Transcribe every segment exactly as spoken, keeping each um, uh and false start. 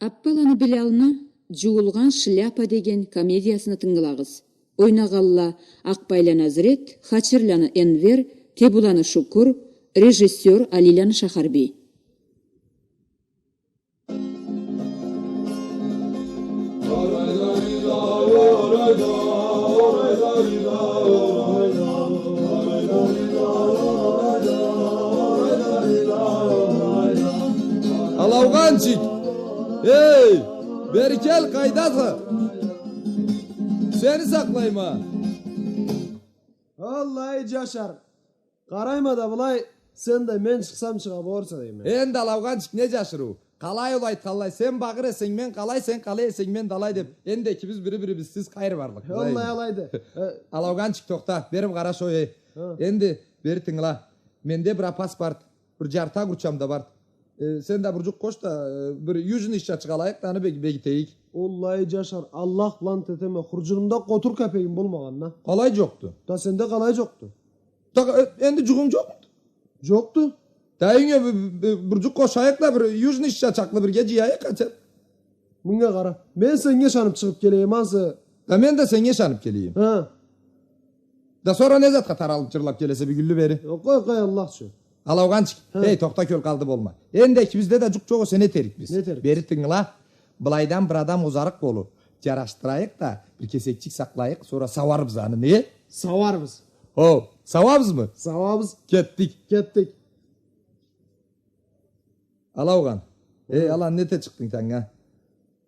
Аппаланы Билялны «Джуулгъан шляпа» деген комедиясына тынгылагъыз. Ойнагъанла: Акъбайланы Азрет, Хачирланы Энвер, Тебуланы Шукур, режиссёр Алийланы Шахарбий. Алаугъанчик! Эй, бери кел, къайдаса? Сени сакълайма. Аллай, Джашар. Къарайма да былай, сен да мен чыкъсам чыгъа болурса дейме. Энди, Алаугъанчик, не джашырыу? Къалай ол айтханлай, сен багъыр эсенг мен къалай, сен къалай эсенг мен да алай деп. Энди экибиз бири-бирибизсиз къайры барлыкъ. Аллай, алайды. Э, Алаугъанчик, тохта, бери бир къара шо, эй. Хы. Энди бери тынгыла. Менде бир апас барды, бир джарты огурчам да барды. Э, сен да бир джукъ къош да, э, бир южный шишачыкъ алайыкъ да, аны беги-, бегитейик. Аллай, Джашар, Аллах бла ант этеме, хурджунумда къотур кепегим болмагъанды. Къалай джокъду? Да сенде къалай джокъду? Да, э, энди джугъунг джокъмуду? Джокъду. Да юйюнге бир, бир, бир джукъ къошайыкъ да, бир южный шишачыкълы бирге джыяйыкъ, къачан. Мынга къара. Мен сеннге ышанып чыгъып келейим, ансы. Да мен да сеннге ышанып келейим. Хы. Да сора не затха таралып джырлап келесе бюгюнлю бери? Къой, къой, Аллах ючюн. Алаугъанчик. Хы. Эй, тохта, кёлкъалды болма. Энди экибизде да джукъ джокъ эсе, не этерикбиз? Не этерикбиз? Бери тынгыла. Былайдан бир адам озарыкъ болур. Джарашдырайыкъ да, бир кесекчик сакълайыкъ, сора сауарбыз аны, не? Сауарбыз. О, сауабызмы? Сауабыз. Кетдик. Кетдик. Алаугъан. Эй, алан, не эте чыкъдынг тангнга?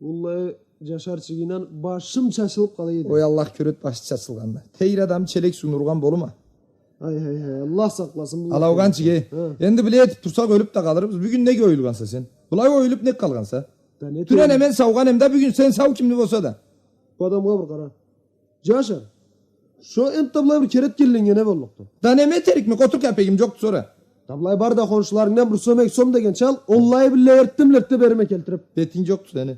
Уаллахи, Джашарчыгъындан башым чачылып къала эди. Ой, Аллах кёреди, башы чачылгъанны. Тейри адам челек сууну ургъан болурма? Ай, ай, ай, Аллах сакъласын, быллай. Алаугъанчик, эй. Хы. Энди былай этип турсакъ, ёлюп да къалырбыз. Бюгюн неге оюлгъанса сен? Былай оюлуп не къалгъанса? Да не... Тюнене мен саугъанем да, бюгюн сен сау, кимни болса да. Бу адамгъа бир къара. Джашар, шо энтда былай бир керетгенленнге не боллукъду? Да неме этерикме, къотур кепегим джокъду сора. Да былай бар да, хоншуларынгдан бир сом, эки сом дегенча ал, уаллахи-биллахи, эртден-эртде берирме келтирип. Бетинг джокъду сени.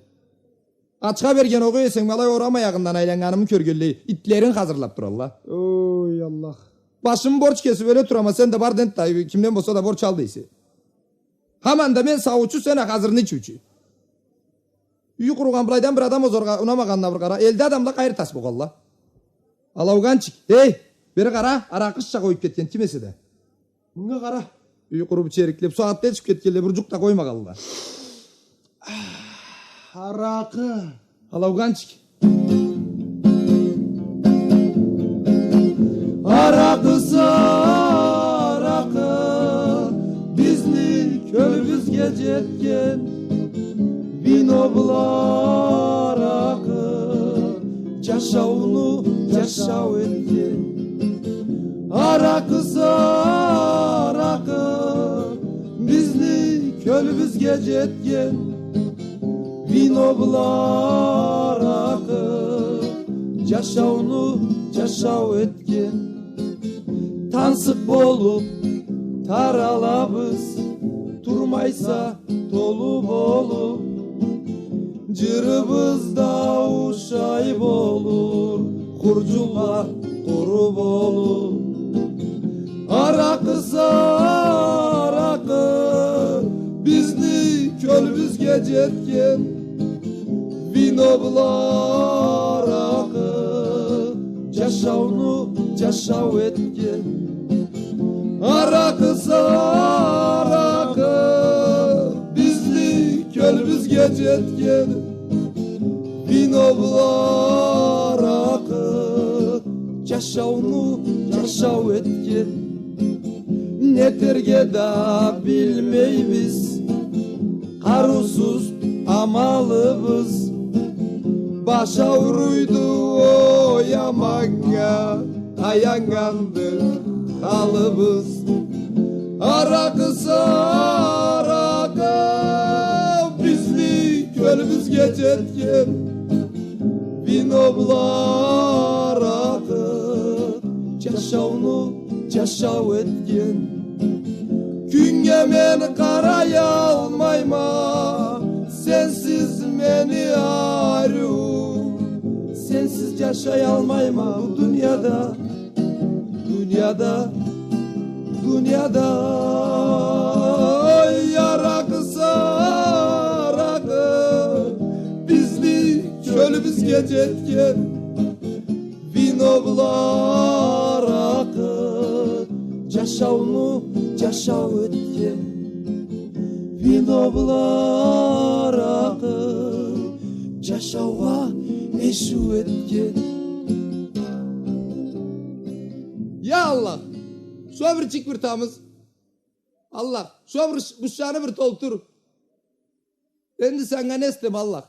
Ачха берген огъай эсенг, ма алай орам аягъындан айланнганымы кёргенлей, итлеринг хазырлап туралла. Ой, Аллах. Башым борч кесип ёле турама, сен да бар да энтда, кимден болса да борч ал дейсе. Хаман да мен сауучу, сен а хазырны ичиучю. Юй къуругъан былайдан бир адам озаргъа унамагъанына бир къара. Элде адамла къайры тас болгъанла. Алаугъанчик. Эй, бери къара, аракъы шиша къоюп кетген ким эсе да. Мынга къара. Юй къуруп, ичериклеп, сагъатда ичип кетгенле, бир джукъ да къоймагъанла. Аракъы. Алаугъанчик. Аракъысы аракъы, бизни кёлюбюзге джетген. Вино бла аракъы джашауну джашау этген. Аракъысы аракъы, бизни кёлюбюзге джетген. Вино бла аракъы джашауну джашау этген. Тансыкъ болуп таралабыз, турмайса толу болуп. Джырыбыз да ушай болур, хурджунла къуру болур. Аракъысы аракъы, бизни кёлюбюзге джетген. Вино бла аракъы джашауну джашау этген. Аракъысы аракъы, бизни кёлюбюзге джетген. Вино бла аракъы джашауну джашау этген. Нетерге да билмейбиз, къарыусуз амалыбыз. Баш ауруйду, ой, аманнга таяннганды халыбыз. Аракъысы аракъы, бизни кёлюбюзге джетген. Вино бла аракъы джашауну джашау этген. Кюннге мен къараялмайма, сенсиз мени ариу. Сенсиз джашаялмайма бу дунияда, дунияда, дунияда. Ой, аракъысы аракъы, Джетген вино бла аракъы, джашауну джашау этген. Вино бла аракъы, джашаугъа эшиу этген. Я Аллах, шо бир чик бир тамыз. Аллах, шо бир ш-, бушаны бир толтур. Энди санга не этсем, Аллах?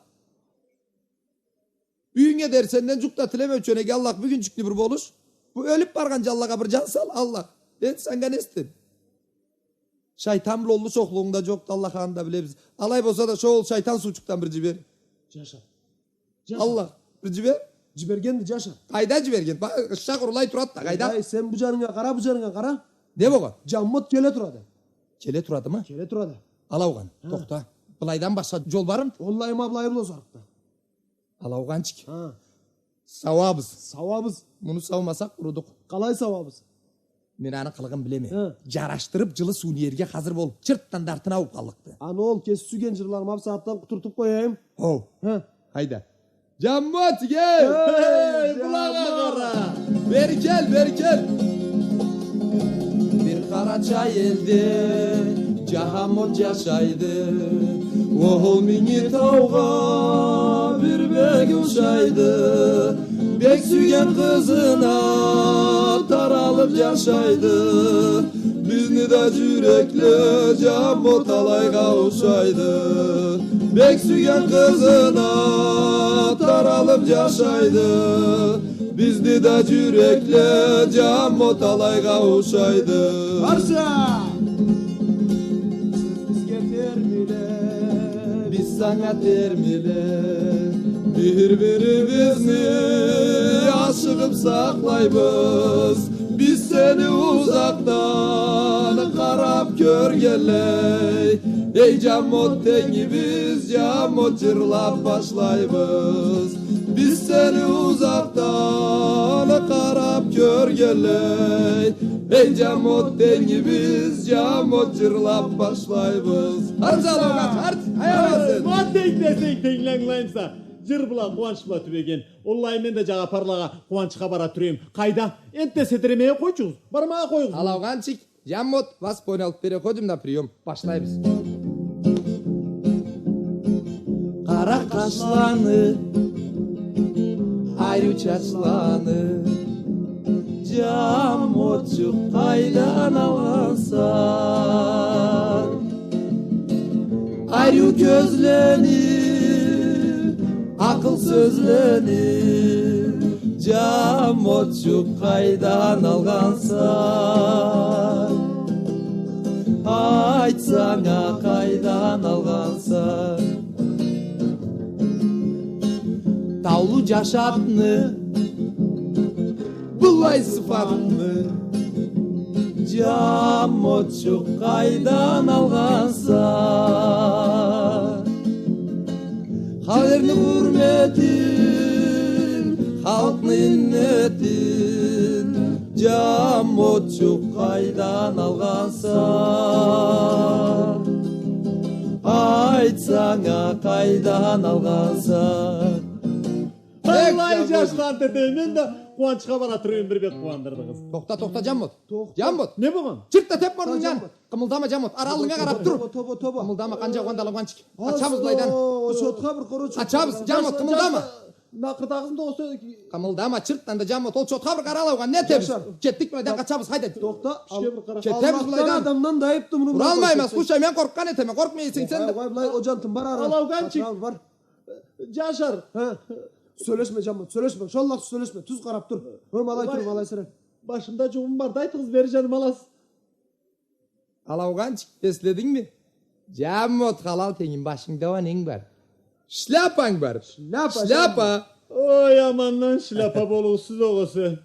Бюгюннге дери сенден джукъ да тилемеучен эдим, Аллах, бюгюнчюкню бир болуш. Бу ёлюп баргъан джанлагъа бир джан сал, Аллах. Энди санга не этсем? Шайтан бла уллу шохлугъунг да джокъду, Аллах, аны да билебиз. Алай болса да, шо ол шайтан суучукъдан бир джибер. Джаша. Джаша. Аллах, бир джибер. Джибергенди, Джаша. Къайда джиберген? Ба-, ышакъ урлай турады да, къайда? Ай, сен бу джанынга къара, бу джанынга къара. Не болгъан? Джаммот келе турады. Келе турадымы? Келе турады. Алаугъан, хы, тохта. Былайдан башха джол бармы? Оллахи, ма былай бла узакъда. Алаугъанчик. Хы. Сауабыз. Сауабыз. Муну саумасакъ, къурудукъ. Къалай сауабыз? Мен аны къылыгъын билеме. Хы. Джарашдырып, джылы сууну иерге хазыр бол. Чыртдан да артына ауып къаллыкъды. Аны ол кеси сюйген джырларыма бусагъатдан къутуртуп къояйым. Хоу. Хы. Хайда. Джаммот, кел! Эй, былагъа къара! Бери кел, бери кел! Бир къарачай элде Джаммот джашайды. Ол Минги таугъа бир бек ушайды. Бек сюйген къызына таралып джашайды. Бизни да джюрекле Джаммот алайгъа ушайды. Бек сюйген къызына таралып джашайды. Бизни да джюрекле Джаммот алайгъа ушайды. Барса! Сиз бизге термиле, биз санга термиле. Бир-бирибизни ашыгъып сакълайбыз. Биз сени узакъдан къарап кёргенлей, эй, Джаммот тенгибиз, Джаммот, джырлап башлайбыз. Биз сени узакъдан къарап кёргенлей, эй, Джаммот тенгибиз, Джаммот, джырлап башлайбыз. Арт, Алаугъанч, арт, аягъа сен. Ма тенг десенг, тенгле ангылайма. Джыр бла, къууанч бла тюбеген. Оллахи, мен да Джагъапарлагъа къууанчха бара тура эдим. Къайда? Энтда сетиремей къойчугъуз. Бармагъа къоюгъуз. Алаугъанчик, Джаммот, воспонял. Переходим на приём. Башлайбыз. Къара къашланы, ариу чачланы, Джаммотчукъ, къайдан алгъанса? Ариу кёзлени, акъыл сёзлени, Джаммотчукъ, къайдан алгъанса? Айтсанг а, къайдан алгъанса? Таулу Джашапны, былай сыфатны, Джаммотчукъ, къайдан алгъанса? Халкъны хурметин, халкъны иннетин, Джаммотчукъ, къайдан алгъанса? Айтсанг а, къайдан алгъанса? Аллай, джашла, тетейим, мен да къууанчха бара тура эдим, бир бек къууандырдыгъыз. Тохта, тохта, Джаммот. Тохта. Джаммот. Не болгъан? Чырт да тепме мурнунгдан. Къымылдама, Джаммот. Ары аллынга къарап тур. Тоба, тоба, тоба. Къымылдама, къанджа къугъан да алгъанчик. Къачабыз былайдан. О, чотха бир къуру чотха. Къачабыз, Джаммот, къымылдама. Накъырдагъызны да къойсо. Къымылдама, чыртдан да, Джаммот. Ол чотха бир къара, Алаугъан, не этебиз? Джашар. Кетдик былайдан, къачабыз, хайда. Тохта. Кетебиз былайдан. Адамдан да айыпды муну. Туралмайма, слушай, мен къоркъгъан этеме, къоркъмай эсенг сен да. Былай, былай, ол джантын бар ары. Алаугъанчик. Бар. Джашар. Хы. Сёлешме, Джаммот, сёлешме. Шоллах сёлешме. Тюз къарап тур. Хы, ма алай тур, ма алай сюре. Башымда джугъум барды, айтыгъыз, бери, джаным, аласыз. Алаугъанчик, эследингми? Джаммот, халал тенгим, башынгда уа ненг бар? Шляпанг бар. Шляпа, шляпа. Джаммот. Ой, амандан шляпа болугъуз сиз огъесе.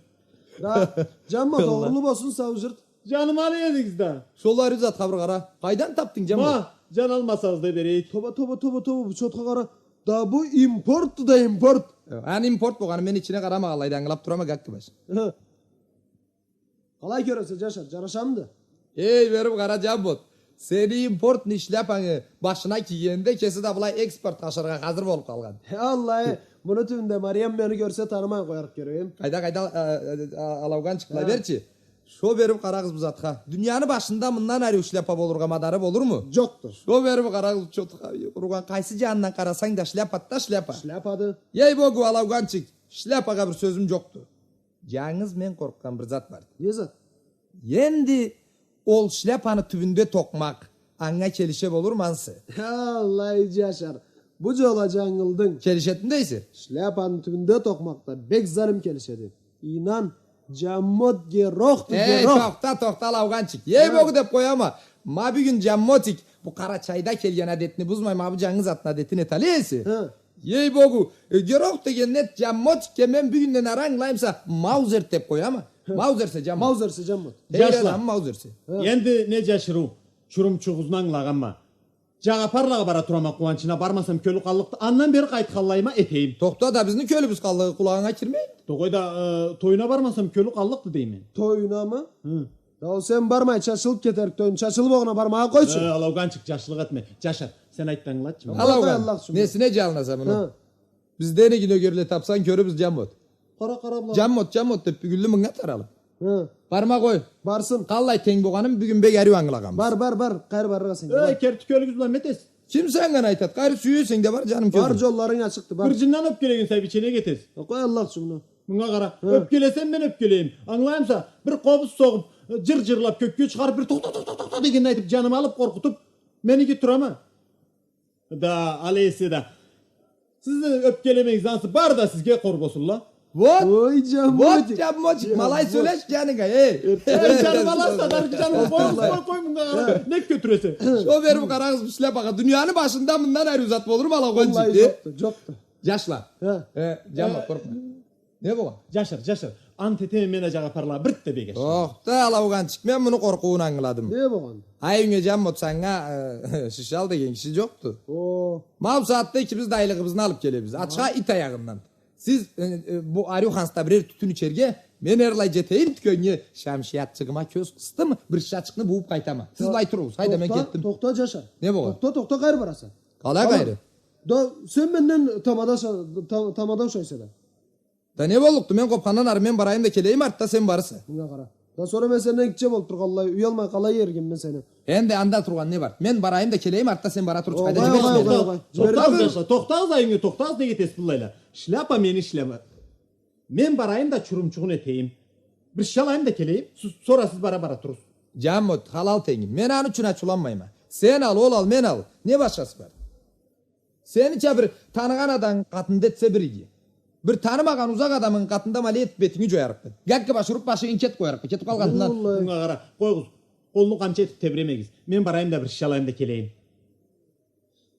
Да, Джаммот, огъурлу болсун, сау джырт. Джаным, алай эдигиз да. Шоллай затха бир къара. Къайдан тапдынг, Джаммот? Ма, джан алмасагъыз да берейик. Тоба, тоба, тоба, тоба, бу чотха къара. Да бу импорт да импорт. Аны импорт болгъаны мен ичине къарамагъанлай да ангылап турама, гакки баш. Хы. Къалай кёресе, Джашар, джарашамыды? Эй, бери бир къара, Джаммот. Сени импортный шляпангы башына кийгенинде, кеси да былай экспортха ашыргъа хазыр болуп къалгъан. Аллай, муну тюбюнде Мариям мени кёрсе, танымай къоярыкъ, кёрейим. Къайда, къайда, а, а, а, Алауганчик, былай берчи. Шо берип къарагъыз бу затха. Дунияны башында мындан ариу шляпа болургъа мадары болурму? Джокъду. Шо берип къарагъыз бу чотха, къуругъан, къайсы джанындан къарасанг да шляпады да шляпа. Шляпады. Ей-богу, Алауганчик, шляпагъа бир сёзюм джокъду. Джангыз мен къоркъгъан бир зат бар. Не зат? Энди ол шляпаны тюбюнде токъмакъ анга келише болурму ансы? Аллай, Джашар, бу джол а джангылдынг. Келишеди дейсе? Шляпаны тюбюнде токъмакъ да бек залим келишеди. Ийнан, Джаммот герохду, герох. Эй, тохта, тохта, Алауганчик. Ей-богу деп къояма. Ма бюгюн Джаммотик бу Къарачайда келген адетни бузмай, ма бу джангыз затны адетин эталлай эсе. Ха. Ей-богу, э, герох деген нет, Джаммотикге мен бюгюнден ары ангылайымса, Маузер деп къояма. Ха. Маузерсе, Джаммот. Маузерсе, Джаммот. Эй, Джашла, адамы Маузерсе. Ха. Энди не джашырыу, чурумчугъузну ангылагъанма. Джагъапарлагъа бара турама къууанчына, бармасам кёлю къаллыкъды. Андан бери къайтханлайыма этейим. Тохта да, бизни кёлюбюз къаллыгъы къулагъынга кирмейди. Тохта да, э, тоюна бармасам кёлю къаллыкъды дейме. Тоюнамы? Хы. Да ол сен бармай, чачылып кетерик тоюн, чачылып огъуна бармагъа къойчу. Э, Алауганчик, джашлыкъ этме. Джашар, сен айт да ангылатчы. Алауган, несине джалынаса муну? Ха. Бизден иги нёгерле тапсанг, кёрюрбюз, Джаммот. Къара, къара, была. Джаммот, Джаммот деп бюгюнлю мынга таралып. Хы. Барма къой. Барсын. Къаллай тенг болгъанын бюгюн бек ариу ангылагъанбыз. Бар, бар, бар. Къайры барыргъа сен. Эй, керти кёлюгюз бла не этесиз? Ким санга не айтады? Къайры сюесенг да бар, джаным, кёзюм. Бар, джолларынг ачыкъды, бар. Бир джындан ёпкелеген сабийчеге не этесиз? Э, къой, Аллах ючюн муну. Мынга къара. Хы. Ёпкелесем мен ёпкелейим. Ангылаймыса? Бир къобуз согъуп, джыр-джырлап кёкге чыгъарып, бир тохта, тохта, тохта дегенни айтып, джанымы алып, къоркъутуп, мен иги турама. Да, алай эсе да. Сиз ёпкелемегиз, ансы бары да сизге къор болсунла. Вот. Ой, Джаммотик. Вот, Джаммотик, ма алай сёлеш джанынга, эй. Эй, джаным, алай эсе да, джаным, къой, къой, къой, мынга къара. Нек кётюресе? Шо берип къарагъыз бу шляпагъа. Дунияны башында мындан ариу зат болурму, Алауганчик? Валлахи, э? Джокъду, джокъду. Джашла. Хы. Э, Джаммот, э, къоркъма. Не болгъан? Джашар, Джашар. Ант этеме, мен а Джагъапарлагъа бир да бегешмейме. Тохта, Алауганчик, мен муну къоркъууун ангыладым. Не болгъан? Ай, юйюнге, Джаммот, санга, э, шиша ал деген киши джокъду. О. Ма бу сагъатда экибиз да айлыгъыбызны алып келебиз. Ачха ит аягъындан. Сиз, э, э, бу ариу ханста бирер тютюн ичерге, мен эрлай джетейим тюкеннге, шамшиятчыгъыма кёз къыстым, бир шишачыкъны бууп къайтама. Сиз былай туругъуз, хайда, мен кетдим. Тохта, Джашар. Не болгъан? Тохта, тохта, къайры бараса? Къалай къайры? Да сен менден тамада ша-, та-, тамада ушайса да. Да не боллукъду? Мен къопхандан ары мен барайым да келейим, артда сен барырса. Мынга къара. Да сора мен сенден гитче болуп тургъанлай, уялмай къалай эриген мен сени. Энди анда тургъан не бар? Мен барайым да келейим, артда сен бара тур. Огъай, огъай, огъай, огъай. Тохтагъыз, джашлар, тохтагъыз, айынгы, тохтагъыз, неге этесиз быллайла? Шляпа мени шляпам. Мен барайым да чурумчугъун этейим. Бир шишалайым да келейим, сиз, сора сиз бара-бара туругъуз. Джаммот, халал тенгим. Мен аны ючюн ачыуланмайма. Сен ал, ол ал, мен ал. Не башхасы бар? Сенича бир таныгъан адамынгы къатында этсе бир иги. Бир танымагъан узакъ адамынгы къатында ма алай этип бетинги джоярыкъды. Гакка баш уруп башынгы кетип къоярыкъды. Кетип къал къатындан. Валлахи. Мынга къара, къой къыз, къолну къамчы этип тебиремегиз. Мен барайым да бир шишалайым да келейим.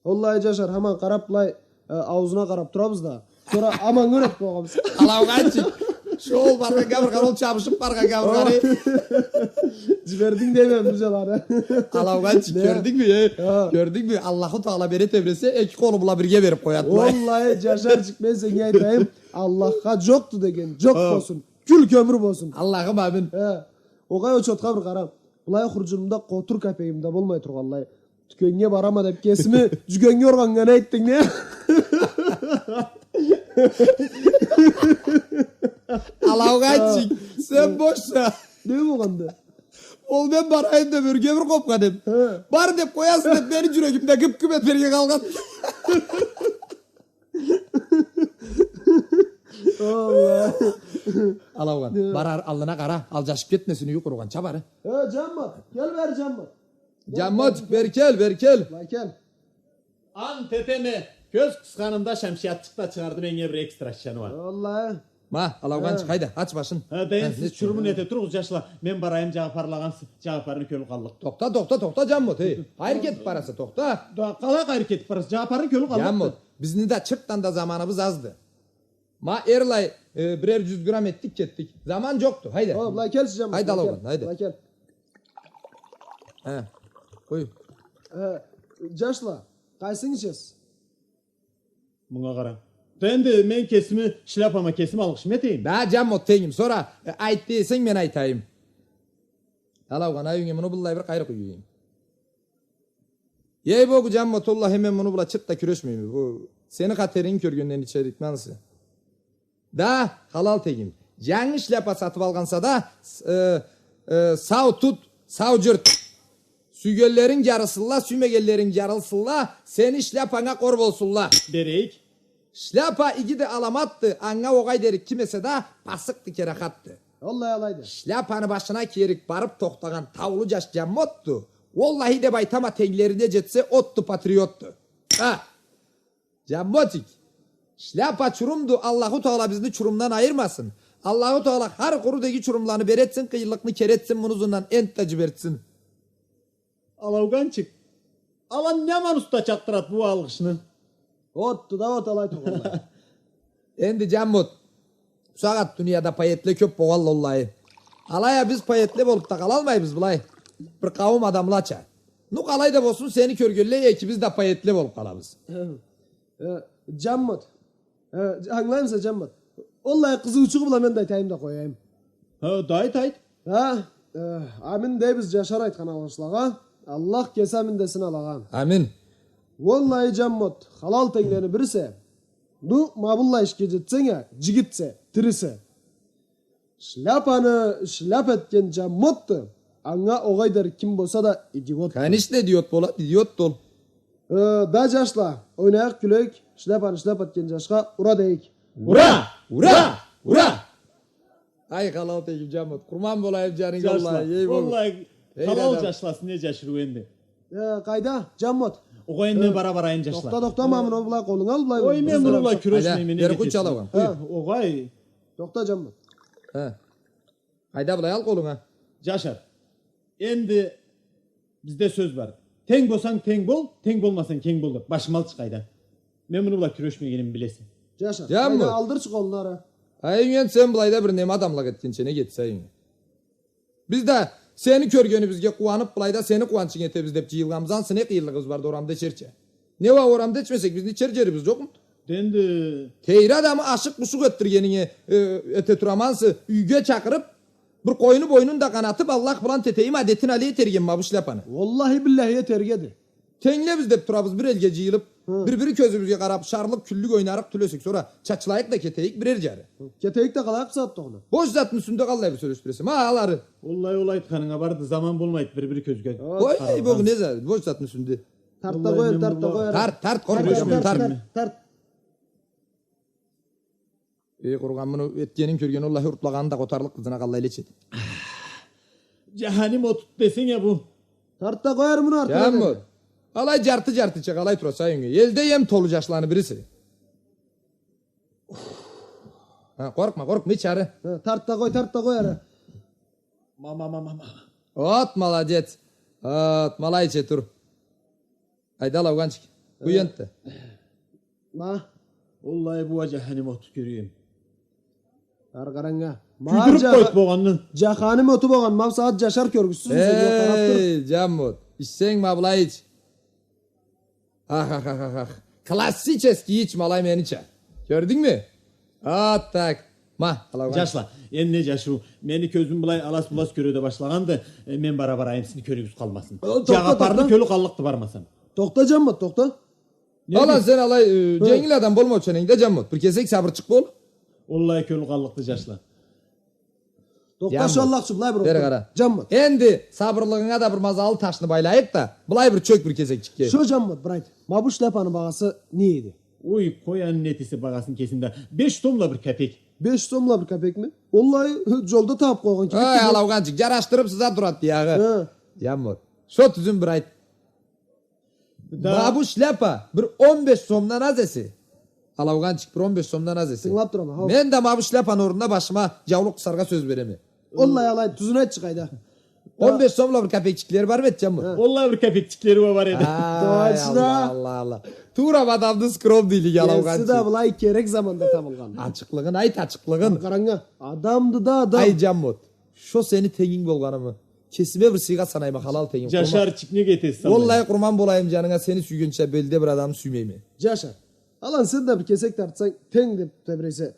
Валлахи, Джашар, хаман къарап былай, э, аузуна къарап турабыз да. Сора аман кёрюп къойгъанбыз. Алауганчик. Шо ол баргъан габыргъа, ол чабышып баргъан габыргъа. Джибердинг дейме бу джаланы. Алауганчик, кёрдюнгмю, э? Кёрдюнгмю? Аллаху Тагъала бере тебресе, эки къолу бла бирге берип къояды. Валлахи, Джашарчик, мен сеннге айтайым, Аллахха джокъду деген джокъ болсун. Кюл кёмюр болсун. Аллахым амин. Огъай, ол чотха бир къара. Былай хурджунумда къотур капегим да болмай тургъанлай. Тюкеннге барама деп кесими джюгеннге ургъаннга не айтдынг, не? Алауганчик, сен бошса. Не болгъанды? Ол мен барайым деп ёрге бир къопгъан эдим. Хы. Бар деп къояса деп мени джюрегимде гып-гып этерге къалгъан. Аллах. Алаугъан. Барар, аллына къара, алджашып кетмесин, юйю къуругъан, чабары. Э, Джаммот, кел бери, Джаммот. Джаммот, бери кел, бери кел. Былай кел. Ант этеме, кёз къысханымда шамшиятчыкъ да чыгъарды, меннге бир экстра шишаны бар. Валлахи. Ма, Алаугъанчыкъ, хайда, ач башын. Хы, дейсиз, чурумун эте туругъуз, джашла. Мен барайым, Джагъапарлагъа, Джагъапарны кёлю къаллыкъ. Тохта, тохта, тохта, Джаммот, эй. Къайры кетип бараса, тохта. Да, къалай къайры кетип бараса, Джагъапарны кёлю къаллыкъ. Джаммот, бизни да чыртдан да заманыбыз азды. Ма, эрлай, э, бирер джюз грамм этдик, кетдик. Заман джокъду, хайда. О, былай келчи, Джаммот. Хайда, Алаугъан, хайда. Былай кел. Хы, къой. Э, джашла, къайсын ичесиз? Мынга къара. Да энди мен кесими, шляпама кесим алгъышым этейим. Да, Джаммот, тенгим. Сора, э, айт десенг, мен айтайым. Алаугъан, юйюнге муну быллай бир къайры къуюйум. Ей-богу, Джаммот, уаллахи, мен муну бла чырт да кюрешмейме. Бу сени хатеринги кёргенден ичерикме ансы. Да, халал тегим. Джангы шляпа сатып алгъанса да, с-, э, э, сау тут, сау джырт. Сюйгенлеринг джарысынла, сюймегенлеринг джарылсынла, сени шляпанга къор болсунла. Берейик. Шляпа игиди, аламатды, анга огъай дерик ким эсе да, пасыкъды, керахатды. Уаллахи алайды. Шляпаны башына киерик барып тохтагъан таулу джаш Джаммотду. Уаллахи деп айтама, тенглерине джетсе, отду, патриотду. Ха! Джаммотик, шляпа чурумду, Аллаху Тагъала бизни чурумдан айырмасын. Аллаху Тагъала хар къуру деги чурумланы беретсин, къыйынлыкъны керетсин, муну ызындан энтда джибертсин. Алауганчик, алан не аман уста чакъдырат бу алгъышны? Отду да от, алай тюгюл. Энди, Джаммот, бусагъат дунияда поэтле кёп болгъанла, уаллахи. Алай а биз поэтле болуп да къалалмайбыз былай. Бир къауум адамлача. Ну, къалай да болсун, сени кёргенлей экибиз да поэтле болуп къалабыз. Э, Джаммот. Э, ангылаймыса, Джаммот? Уаллахи, къызыучугъу бла мен да айтайым да къояйым. Ха, да айт, айт. Ха, э, амин дейбиз Джашар айтхан алгъышлагъа. Аллах кеси амин десин алагъа. Амин. Уаллахи, Джаммот, халал тенглени бирисе, ну, ма быллай ишге джетсенг а, джигитсе, тирисе. Шляпаны шляп этген Джаммотду, анга огъай дер ким болса да идиотду. Конечно, идиот болады, идиотду ол. Э, да, джашла, ойнайыкъ, кюлейик, шляпаны шляп этген джашха ура дейик. Ура! Ура! Ура! Ай, халал тегим, Джаммот, къурман болайым джанынга, джашла, уаллахи, ей, уаллахи. Эй, халал адам. Джашла, сиз не джашырыу энди. Э, къайда, Джаммот? Огъай, энди, э, бара барайым, джашла. Тохта, тохта, ма муну бла къолунга ал, былай. Ой, мен муну бла кюрешмейме, не кетесиз? Ха, огъай. Тохта, Джаммот. Ха. Къайда, былай ал къолунга. Джашар, энди бизде сёз бар. Тенг болсанг тенг бол, тенг болмасанг кенг бол деп. Башым алчы, къайда. Мен муну бла кюрешмегенимни билесе. Джашар, Джаммот, къайда, алдырчы къолунгу ары. Ай, юйюнге сен былайда бир неме адамла кетгенча не кетсе, юйюнге. Биз да сени кёргенибизге къууанып, былайда сени къууанчынг этебиз деп джыйылгъанбыз. Ансы не къыйынлыгъыбыз барды орамда ичерча? Не уа, орамда ичмесек, бизни ичер джерибиз джокъмуду? Энди тейри адамы ашыкъ-бушукъ этдиргенинге, э, эте турама ансы, юйге чакъырып, бир къойну бойнун да къанатып, Аллах былан тетейим адетин алай этерге ма бу шляпаны. Уаллахи-биллахи этерге эди. Тенглебиз деп турабыз бир элге джыйылып, хы, бир-бири кёзюбюзге къарап, шарлып, кюллюк ойнарыкъ тюл эсек, сора чачылайыкъ да кетейик бирер джары. Хы, кетейик да къалайыкъ бусагъатда огъуна. Бош затны юсюнде къаллай бир сёлешип тураса? Ма алары. Уаллахи, ол айтханынга барды, заман болмайды бир-бири кёзге. Ой, эй, бу не за-, бош затны юсюнде. Тарт да къой, тарт да къой. Тарт, тарт, къоркъма, тарт, тарт, тарт. Эй, къургъан, муну этгенин кёрген, уаллахи, уртлагъаны да къотарлыкъ, къызына къаллай эди. Джаханим оту десенг а бу. Тарт да къой ары муну артына. Джаммот. Алай джарты-джартыча къалай тураса юйюнге? Элде эм толу джашланы бириси. Ха, къоркъма, къоркъма, ич ары. Ха, тарт да къой, тарт да къой ары. Ма, ма, ма, ма, ма. Вот, молодец. Вот, ма алайча тур. Айда, алауганчик. Къуй энтда. Ма. Уаллахи, бу уа джаханим оту кёрюм. Ары къарангы. Ма кюйдюрюп къоюп болгъанны. Джаханим оту болгъан, ма бусагъат Джашар кёргюзсюз. Эй, Джаммот. Ичсенг ма былай ич. Ах, ах, ах, ах, ах. Классический ич, ма алай менича. Кёрдюнгмю? Вот так. Ма, алауганчик. Джашла, энди не джашырыу. Мени кёзюм былай алас-булас кёре да башлагъанды, э, мен бара барайым, сизни кёрюгюз къалмасын. Э, тохта, тохта. Джагъапарны кёлю къаллыкъды, бармасам. Тохта, Джаммот, тохта. Неме? Алан, сен алай, э, хы, дженгил адам болмаучан энди да, Джаммот. Бир кесек сабырчыкъ бол. Уаллахи, кёлю къаллыкъды, джашла. Тохта, Джаммот. Шо Аллахчы, былай бир олтур. Бери къара. Джаммот. Энди сабырлыгъынга да бир мазаллы ташны байлайыкъ да, былай бир чёк бир кесекчикге. Шо, Джаммот, бир айт. Ма бу шляпаны багъасы не эди? Ой, къой, аны не этесе, багъасын кесинг да. Беш сомла бир капек. Беш сомла бир капекми? Уаллахи, джолда табып къойгъан кибик. Ай, алауганчик, джарашдырып сыза турады, ягъы. Хы. Джаммот. Шо тюзюн бир айт. Да. Ма бу шляпа бир он беш сомдан аз эсе. Алауганчик, бир он беш сомдан аз эсе. Тынгылап турама, хау. Мен да ма бу шляпаны орнуна башыма джаулукъ къысаргъа сёз береме. Уаллахи алай, тюзюн айтчы, къайда. Он беш сомла бир капекчиклери бармы эди, Джаммот? Хы. Уаллахи, бир капекчиклери уа бар эди. Ай, Аллах, Аллах, Аллах. Туура адамны скромныйлиги, алауганчик. Кеси да былай керек заманда табылгъан. Ачыкълыгъын айт, ачыкълыгъын. Къарангы, адамды да адам. Ай, Джаммот, шо сени тенгинг болгъанымы? Кесиме бир сыйгъа санайма, халал тенгим. Джашарчик, не кетесиз? Уаллахи, къурман болайым джанынга, сени сюйгенча бу элде бир адамны сюймейме. Джашар, алан, сен да бир кесек тартсанг, тенг деп тебиресе.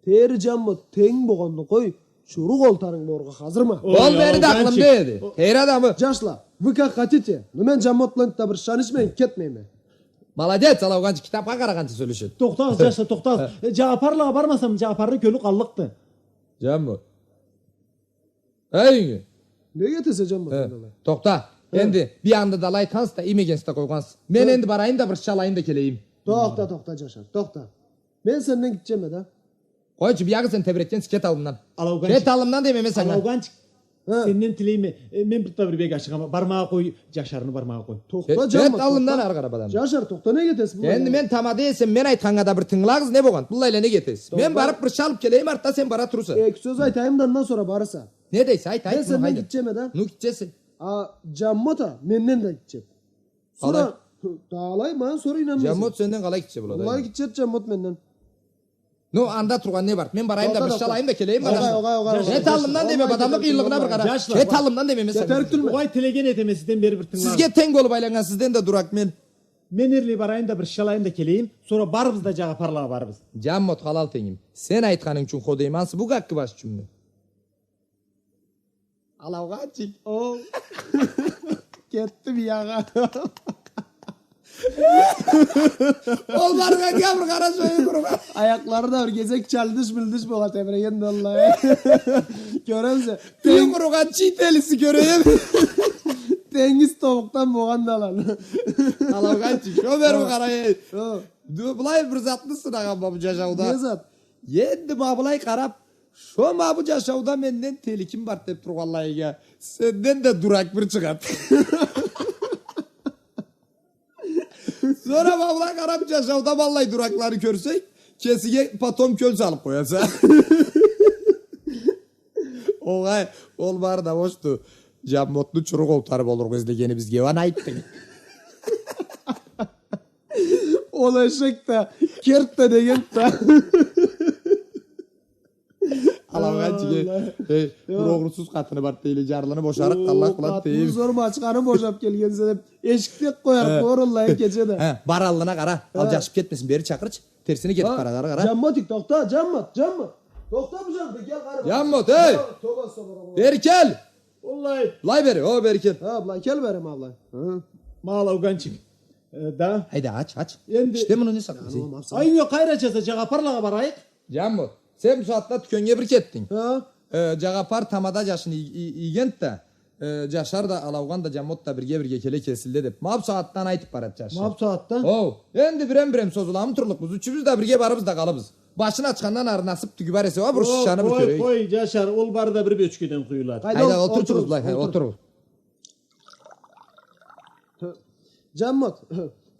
Тейри, Джаммот, тенг болгъанны къой. Чурук олтарынг болургъа хазырма. Ол бери да акъылымда эди. Хейр адамы. Джашла, вы как хотите, но мен Джаммот бла энтда бир шай ичмейин кетмейме. Молодец, Алауганчик, китапха къарагъанча сёлешеди. Тохтагъыз, джашла, тохтагъыз. Э, Джапарлагъа бармасам, Джапарны кёлю къаллыкъды. Джаммот. Эй, юйюнге. Не кетесе, Джаммот, алай? Тохта. Энди бир анда да алай айтхансыз да, иймегенсиз да къойгъансыз. Мен энди барайым да, бир шай алайым да келейим. Тохта, тохта, Джашар, тохта. Мен сенден гитчеме да. Къойчу, биягъы сен тебретгенсе, кет аллымдан. Алауганчик. Кет аллымдан дейме мен санга. Алауганчик. Сенден тилейме. Э, мен бир да бир бек ашыгъама. Бармагъа къой, Джашарны бармагъа къой. Тохта, Джаммот, тохта. Кет аллымдан ары къараб адам. Джашар, тохта, не кетесе былай? Энди мен тамада эсем, мен айтханнга да бир тынгылагъыз, не болгъан? Быллайла не кетесиз? Мен барыб бир шай алыб келейим, артда сен бара турурса. Эки сёз айтайым да, андан сора барырса. Не дейсе, айт, айт. Мен сенден гитчеме да. Ну, гитчесе. А Джаммот а менден да гитчеди. Сора, да алай, ман сора ийнанмайса. Джаммот сенден къалай гитче болады? Алай гитчеди Джаммот менден. Ну, анда тургъан не барды? Мен барайым да, бир шай алайым да келейим. Огъай, огъай, огъай. Кет аллымдан дейме, адамны къыйынлыгъына бир къара. Кет аллымдан дейме мен санга. Огъай, тилеген этеме сизден, бери бир тынгылагъыз. Сизге тенг болуб айланнган сизден да дурак мен. Мен эрлай барайым да, бир шай алайым да келейим. Сора барыбыз да Джапарлагъа барырбыз. Джаммот, халал тенгим. Сен айтханынг ючюн хо дейме, ансы бу гаккы баш ючюнмю? Алауганчик. Ол кетди биягъы. Ол баргъаннга бир къара, шо юйю къуругъан. Аякълары да бир кесек чалдыш-милдыш бола тебрегенди, валлахи. Кёремисе? Юйю къуругъан, чий телиси, кёрейим. Тенгиз тобукъдан болгъанды аланы. Алауганчик, шо бери бир къара, эй. Ду, былай бир затны сынагъанма бу джашауда. Не зат? Энди ма былай къараб, шо ма бу джашауда менден теликим барды деб тургъанлайынга, сенден да дурак бир чыгъады. Сора ма былай къараб, джашауда ма аллай дуракъланы кёрсенг, кесинге потом кёл салыб къояса. Огъай, ол бары да бошду. Джаммотну чурук олтарыб болургъа излегенибизге уа не айтдынг? Ол эшек да, керт да деген да. Алауганчик, эй, бир огъурсуз къатыны барды дейле, джарлыны бошарыкъ, Аллах бла дейим. Къатыны зор мачханы бошаб келгенсе деб, эшикде къоярыкъ, орунлайын кече да. Хы, бар аллына къара, алджашыб кетмесин, бери чакъырчы, терсине кетиб барады, ары къара. Джаммотик, тохта, Джаммот, Джаммот. Тохта, бу джанында, кел, къара. Джаммот, эй! Тоба, собур, собур. Бери кел! Аллай. Былай бери, о, бери кел. Хы, былай кел бери, ма былай. Хы. Ма Алауганчик. Э, да. Хайда, ач, ач. Энди. Ишде муну не сакълайса? Ай, не, къайры ачаса, Джапарлагъа барайыкъ. Джаммот, сен бусагъатда тюкеннге бир кетдинг. Хы. Э, Джапар тамада джашын ий-, ий-, ийгенди да, э, Джашар да, Алаугъан да, Джаммот да бирге-бирге келе кесилди деб. Ма бусагъатдан айтыб барады Джашар. Ма бусагъатдан? Оу, энди бирем-бирем созуламы турлукъбуз, ючюбюз да бирге барырбыз да къалырбыз. Башын ачхандан ары насыб тюгюб бар эсе уа, бир шишаны бир кёрейик. Къой, къой, Джашар, ол бары да бир бёчкеден къуюлады. Хайда, олтур, олтур, олтур. Джаммот,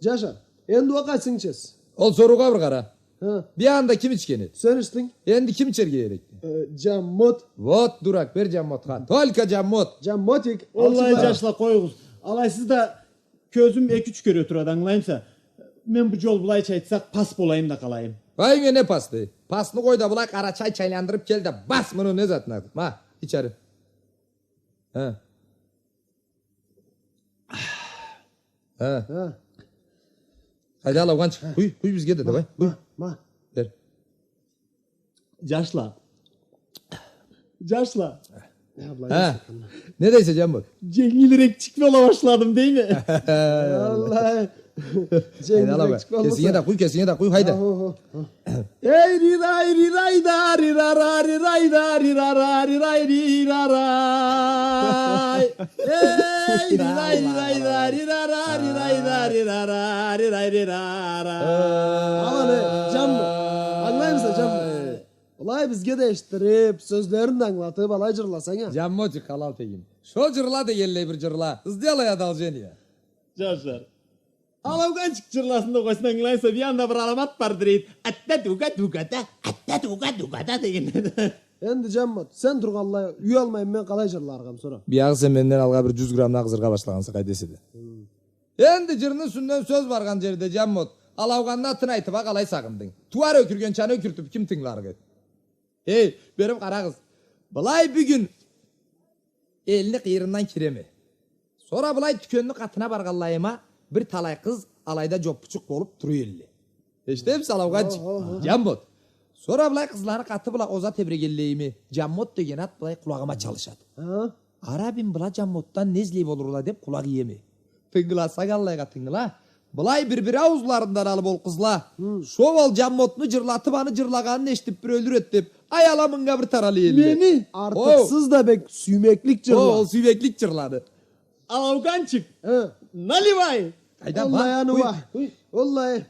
Джашар, энди уа къайсын ичесиз? Ол соруугъа бир къара. Хы. Бир анда ким ичген эди? Сен ичдинг. Энди ким ичерге керекди? Э, Джаммот. Вот, дурак, бер Джаммотха. Только Джаммот. Джаммотик. Аллай, Джашла, къоюгъуз. Алай сиз да Кёзюм эки-юч кере турады, ангылаймыса? Мен бу джол, былайча айтсакъ, пас болайым да къалайым. Ай, не пасды? Пасны къой да, былай къара чай чайландырыб кел да бас муну, не затына. Ма, ич ары. Хы. Хы. Хы. Хайда, Алаугъанчик, къуй, къуй бизге да, давай, къуй. Ма, ма. Бер. Джашла. Джашла. Хы. Не дейсе, Джаммот? Дженгилирекчик бола башладым, дейме? Аллай. Дженгилирекчик бола башладым. Кесинге да къуй, кесинге да къуй, хайда. Эй, ридай, ридай да, рирара, ридай да, рирара, ридай, рирарай. Эй, ридай, ридай да, рирара, ридай да, рирара, ридай, рирара. Ала не, Джаммот. Ангылаймыса, Джаммот? Былай бизге да эшитдириб, сёзлерин да ангылатыб, алай джырласанг а. Джаммотик, халал тегим. Шо джырла дегенлей бир джырла. Сделай одолжение. Джашар. Алаугъанчик джырласын да къойсун, ангылайса, бир анда бир аламат барды дейди. Атта дуга дуга да, атта дуга дуга да деген. Энди, Джаммот, сен тургъанлай, уялмайын, мен къалай джырларыкъ эдим сора? Биягъы сен менден алгъа бир джюз граммны агъызыргъа башлагъанса, къайда эсе да. Хы. Энди джырны юсюнден сёз баргъан джерде, Джаммот, Алаугъанны атын айтыб а, къалай сагъындынг? Тууар ёкюрген чаны ёкюртюб ким тынгыларыкъ эди? Эй, бериб къарагъыз. Былай бюгюн элни къыйырындан киреме. Сора былай тюкенни къатына баргъанлайыма, бир талай къыз алайда джоппучукъ болуб тура элле. Эшитемисе, Алаугъанчик? Хо, хо, хо. Джаммот. Сора былай къызланы къаты бла оза тебрегенлейиме, Джаммот деген ат былай къулагъыма чалышады. Хы? Арабин, была Джаммотдан не излей болурла деб къулакъ иеме. Тынгыласа, аллайгъа тынгыла. Былай бир-бир ауузларындан алыб ол къызла. Хы. Шо ол Джаммотну джырлатыб, аны джырлагъанын эшитиб, бир ёлюр эди деб, ай, ала мынга бир таралай элле. Мени? Артыкъсыз да бек сюймеклик джырла. О, ол сюймеклик джырлады. Алауганчик. Хы. Наливай. Къайда, ма, къуй, къуй. Уаллахи,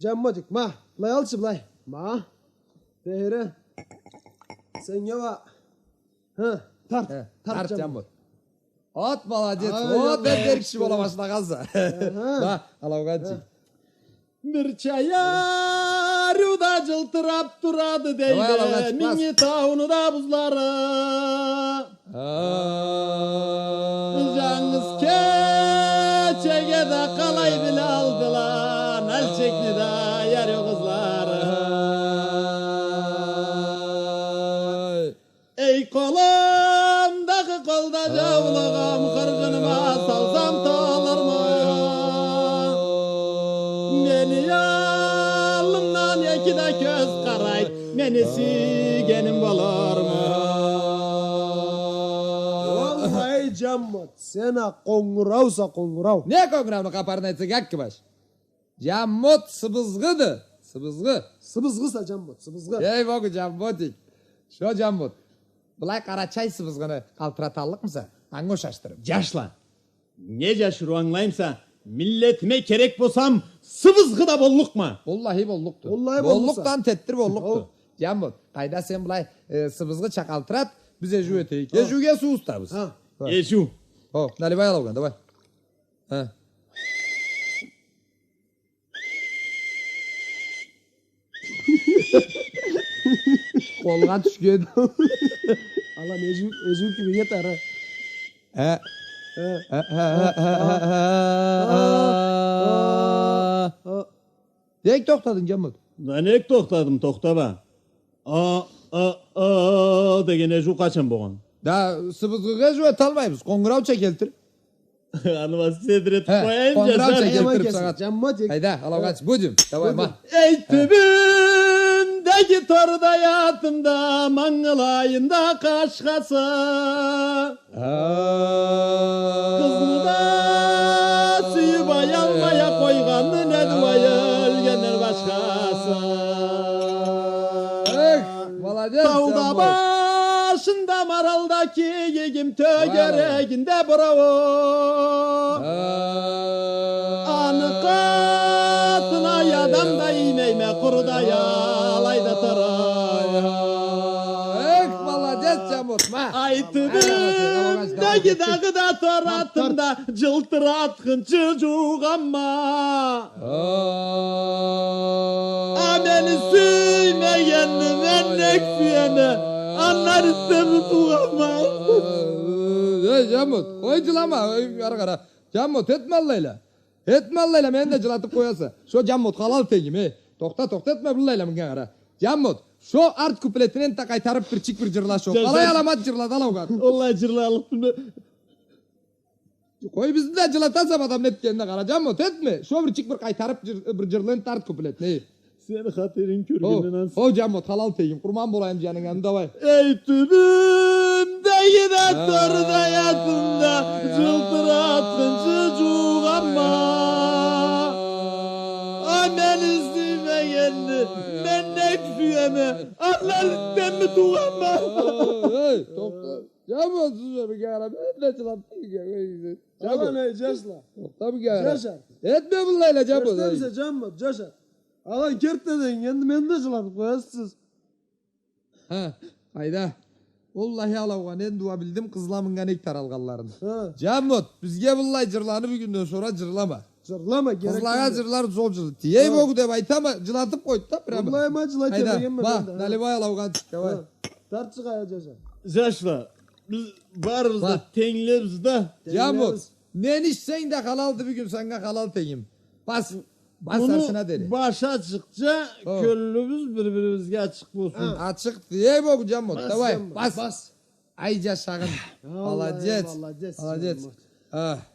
Джаммотик, ма, былай алчы, былай. Ма. Бери. Сеннге уа. Хы, тарт, тарт, Джаммот. Вот молодец. Ай, вот, бек киши бола башлагъанса. Ма, алауганчик. Бир чай ариуда джылтыраб турады дейле Минги тауну да бузлары. Джангыз кечеге да къалай билалдыла Нальчикни да ариу къызлары. Эй, къолумдагъы къолда джаулугъум, хырджыныма салсам толурму? Мени аллымдан эки да кёз къарайды, мени сюйгеним болурму? Уаллахи, Джаммот, сен а къонгурауса, къонгурау. Не къонгурауну хапарын айтсанг, Аккибаш? Джаммот сыбызгъыды. Сыбызгъы. Сыбызгъыса, Джаммот, сыбызгъы. Эй-богу, Джаммотик. Шо, Джаммот, былай къарачай сыбызгъыны къалтыраталлыкъмыса, анга ушашдырыб? Джашла, не джашырыу ангылаймыса, миллетиме керек болсам, сыбызгъы да боллукъма. Уаллахи, боллукъду. Уаллахи, боллукъса. Боллукъду, ант этдир, боллукъду. Хо. Джаммот, къайда, сен былай, э, сыбызгъыча къалтырат, биз эжиу этейик. Хо. Эжиуге суу устабыз. Хо. Эжиу. Хо, наливай, алауган, давай. Хы. Къолгъа тюшген. Алан, эжиу, эжиу кибик эт ары. Хы. Хы. Хы, хы, хы, хы, хы, хы. Хы. Нек тохтадынг, Джаммот? Да нек тохтадым, тохтама. А, а, а деген эжиу къачан болгъан? Да сыбызгъыгъа эжиу эталмайбыз. Къонгурауча келтир. Аны бла седир этиб къояйым, Джашар. Къонгурауча келтириб сагъат. Джаммот, эк-. Хайда, алаугъа чы, будем. Давай, ма. Эй, тюбюндеги тордай атымда, мангылайында къашхасы. Къызны да сюйюб аялмай а къойгъанды, неди уа ёлгенден башхасы. Эх, молодец, Джаммот. Тауда башында, маралда кийигим, тёгерегинде бырауу. Аны къатына адам да иймейме, къуру да алайда туруу. Эх, молодец, Джаммот, ма. Ай, тюбюндеги дагъыда тор атымда, джылтыратхынчы джуугъанма. А мени сюймегенни мен нек сюеме, андан иттеми туугъанма. Эй, Джаммот, къой, джылама, эй, къара, къара. Джаммот, этме аллайла. Этме аллайла, мени да джылатыб къояса. Шо, Джаммот, халал тенгим, эй. Тохта, тохта, этме быллайла, мынга къара. Джаммот, шо арт куплетин энтда къайтарыб бирчик бир джырла шо. Къалай аламат джырладыла огъар. Уаллахи, джырлаллыкъ билмейме. Къой, бизни да джылатаса, адам не этгенине къара, Джаммот, этме. Шо бирчик бир къайтарыб джыр-, бир джырла энтда арт куплетин, эй. Сени хатиринг кёргенден ансы. Хо, Джаммот, халал тенгим, къурман болайым джанынгъа, давай. Эй, тюбюндеги да тордай атымда, джылтыратхынчы джуугъанма. А мени сюймегенни мен нек сюеме, андан иттеми туугъанма. Эй, тохта. Джаммот, сюйме, бир къара, мен да джылаб, бир къара, эй, Джаммот. Алан, эй, джашла. Тохта, бир къара. Джашар. Этме быллайла, Джаммот, эй. Эшитемисе, Джаммот, джашар. Алан, керти да, энди мени да джылатыб къоясыз. Хы, къайда? Уаллахи, алаугъа, энди уа билдим, къызла мынга нек таралгъанларын. Хы. Джаммот, бизге быллай джырланы бюгюнден сора джырлама. Джырлама, керек тюлдю. Къызлагъа джырлар зор джырлы. Тией богу деб айтама, джылатыб къойду да, прямо. Уаллахи, ма джылай тебрегенме мен да. Наливай, алаугъанчыкъ, давай. Хы. Тартчыкъ, ая, джаша. Джашла, биз барыбыз да тенглебиз да. Джаммот, нени ичсенг да халалды бюгюн, санга халал тенгим. Бас, бас артына дери. Муну башы ачыкъча, кёлюбюз бир-бирибизге ачыкъ болсун. Ачыкъ, эй богу, Джаммот, давай, бас. Ай, джашагъын. Молодец, молодец.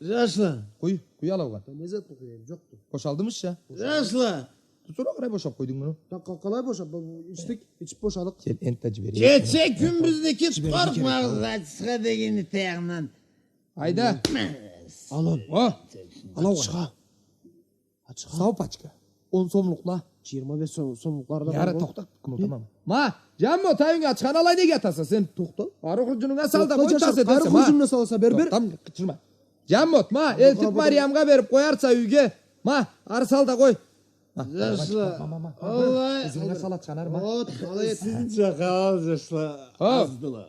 Джашла. Къуй, къуй алаугъа. Не зат къуяйым, джокъду. Бошалдымы ша? Джашла. Сора къалай бошаб къойдунг муну? Да, къа-, къалай бошаб? Бу, ичдик, ичиб бошадыкъ. Сен энтда джиберейик. Къоркъмагъыз, ачха дегенни таягъындан. Айда. Алан. О! Алан, ачха. Ачха. Сау пачка. Он сомлукъла. Джыйырма беш сом-, сомлукъла да бар. Яра, тохта, къымылдама. Ма, Джаммот, ай, юйюнге ачханы алай неге атаса сен? Тохта. Ары хурджунунга сал да къой, тас этесе, ма. Къайры хурджунуна саласа, бер, бер. Тохта, къычырма. Джаммот, ма, элтиб Мариямгъа бериб къоярса юйге. Ма, ары сал да къой. Ма, ма, ма, ма, ма. Аллах. Ызынгы сал ачханы, ма. Сизинча халал, джашла, аздыла.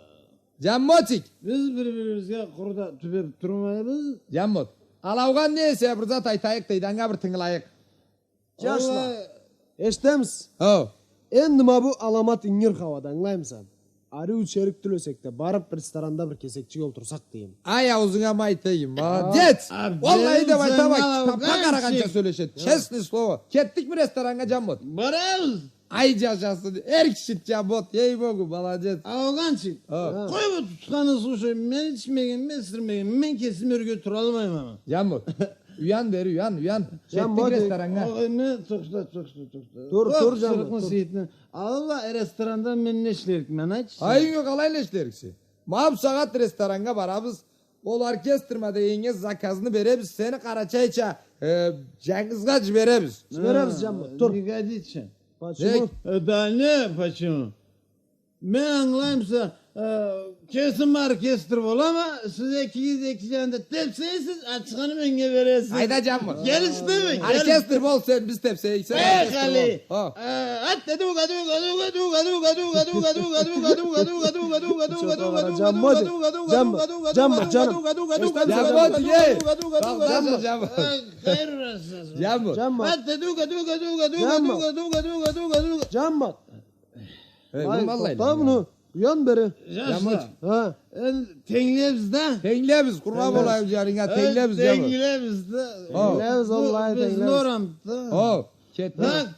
Джаммотик! Биз бир-бирибизге къуру да тюбеб турмайбыз. Джаммот. Алаугъан не эсе бир зат айтайыкъ дейди, анга бир тынгылайыкъ. Джашла, эшитемисиз? Хо. Энди ма бу аламат ингир хауада, ангылаймыса? Ариу ичерик тюл эсек да, барыб ресторанда бир кесекчик олтурсакъ дейим. Ай, аузунга май тиейим, молодец! Валлахи да айтама, тапха къарагъанча сёлешеди. Честное слово. Кетдикми рестораннга, Джаммот? Барабыз! Ай, джашасын, эр кишича, Джаммот, ей-богу, молодец. Алауганчик, къой бу тутханны, слушай, мен ичмегенме, эсирмегенме, мен кесим ёрге туралмайма. Джаммот, уян бери, уян, уян. Джаммот. Кетдик рестораннга. Огъай, мен, тохта, тохта, тохта. Тур, тур, Джаммот, тур. Аллах, ресторанда мен не ишлерикме, айтчы. Ай, юйюнге къалай не ишлериксе? Ма бусагъат рестораннга барабыз. Ол оркестр ма дегеннге заказны беребиз, сени къарачайча, э, джангызгъа джиберебиз. Джиберебиз, Джаммот, тур. Не годится. Почему? Э, да не, почему? Мен ангылайма, э, кесим оркестр болама, сиз экигиз эки джанда тепсейсиз, ачханы меннге бересиз. Айда, Джаммот. Келишдими? Оркестр бол сен, биз тепсейик, сен оркестр бол. Поехали. Хо. Э, ат, дуга, дуга, дуга. Джаммот, джаным. Джаммот, джаным. Джаммот, ей. Джаммот. Джаммот. Джаммот. Эй, валлахи, тохта муну. Уян бери. Джашла. Хо. Энди тенглебиз да. Тенглебиз, къурбан болайым джанынга, тенглебиз, Джаммот. Тенглебиз да. Хо. Тенглебиз, Аллах, тенглебиз. Хо, кетме. Так,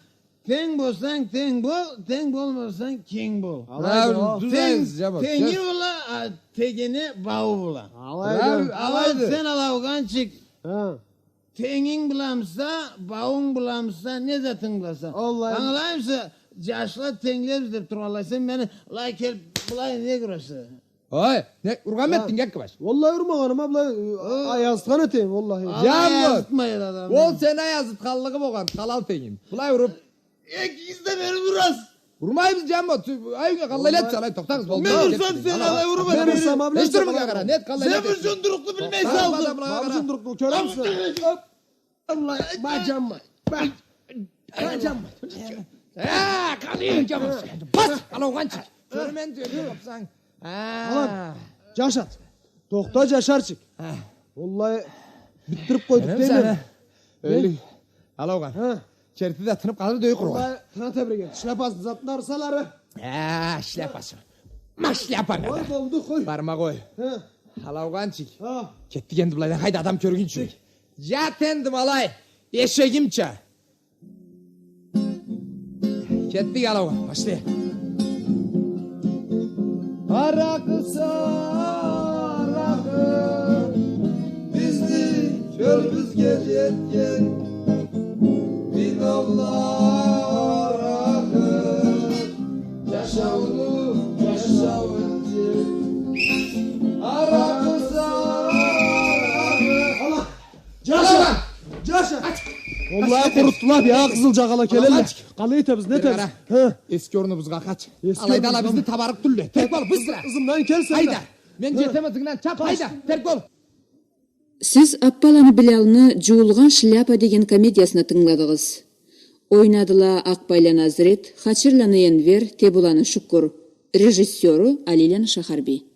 тенг болсанг, тенг бол, тенг болмасанг, кенг бол. Алайды, хо. Тенг, тенги бола, а тегене бауу бола. Алайды. Алайды, сен алауганчик. Хо. Тенгинг бламыса, бауунг бламыса, не затынг бласа? Аллах. Ангылаймыса, джашла тенглебиз деб тургъанлай, сен мени былай келиб, былай неге ураса? Ой, не, ургъанмы этдинг, Яккыбаш? Валлахи, урмагъаным а, былай, а, аязытхан этейим, валлахи. Джаммот. Ол сени аязытханлыгъы болгъан, халал тенгим. Былай уруб, экигиз да мени урасыз. Урмайбыз, Джаммот. Ай, юйюнге къалай элтсе, алай, тохтагъыз, болду. Мен урсам, сен алай урма. Мен урсам, а, билемисе, къалай элтсе. Сен бу джундурукъну билмейсе, алай. Ма бу джундурукъну кёремисе? Аллах, ма Джаммот. Ма, ма Джаммот. Э, къалай, Джаммот. Бас, алауганчик. Кёреме, кёреме, къапсанг. Алан, Джашат. Тохта, Джашарчик. Валлахи, битдириб къойдукъ дейме. Алауган. Хы. Черти да тыныб къалыр да, ёкъ. Валлахи, тына тебреген. Шляпасын, затын ары сал ары. Э, шляпасы. Ма шляпаны да. Къой, болду, къой. Барма къой. Хы. Алауганчик. Хы. Кетдик энди былайдан. Хайда, адам кёргюнчю. Джат энди, ма алай. Эшегимча. Кетдик, алауган, пошли. Аракъыса аракъы, бизни кёлюбюзге джетген, бин аллы аракъы, джашауну джашауунчу. Аракъыса аракъы. Джаша! Джаша! Валлахи, къурутдула, бу къызыл джагъала келелле. Къалай этебиз, не этебиз? Хы. Эски орнубузгъа къач. Алайда ала бизни табарыкъ тюлле. Терк бол, быстро! Ызымдан кел сен да. Хайда! Мен джетеме, ызынгдан чап, хайда! Терк бол! Сиз Аппаланы Билалны «Джуулгъан шляпа» деген комедиясына тынгыладыгъыз. Ойнадыла Акъбайланы Азрет, Хачирланы Энвер, Тебуланы Шукур. Режиссёру Алийланы Шахарбий.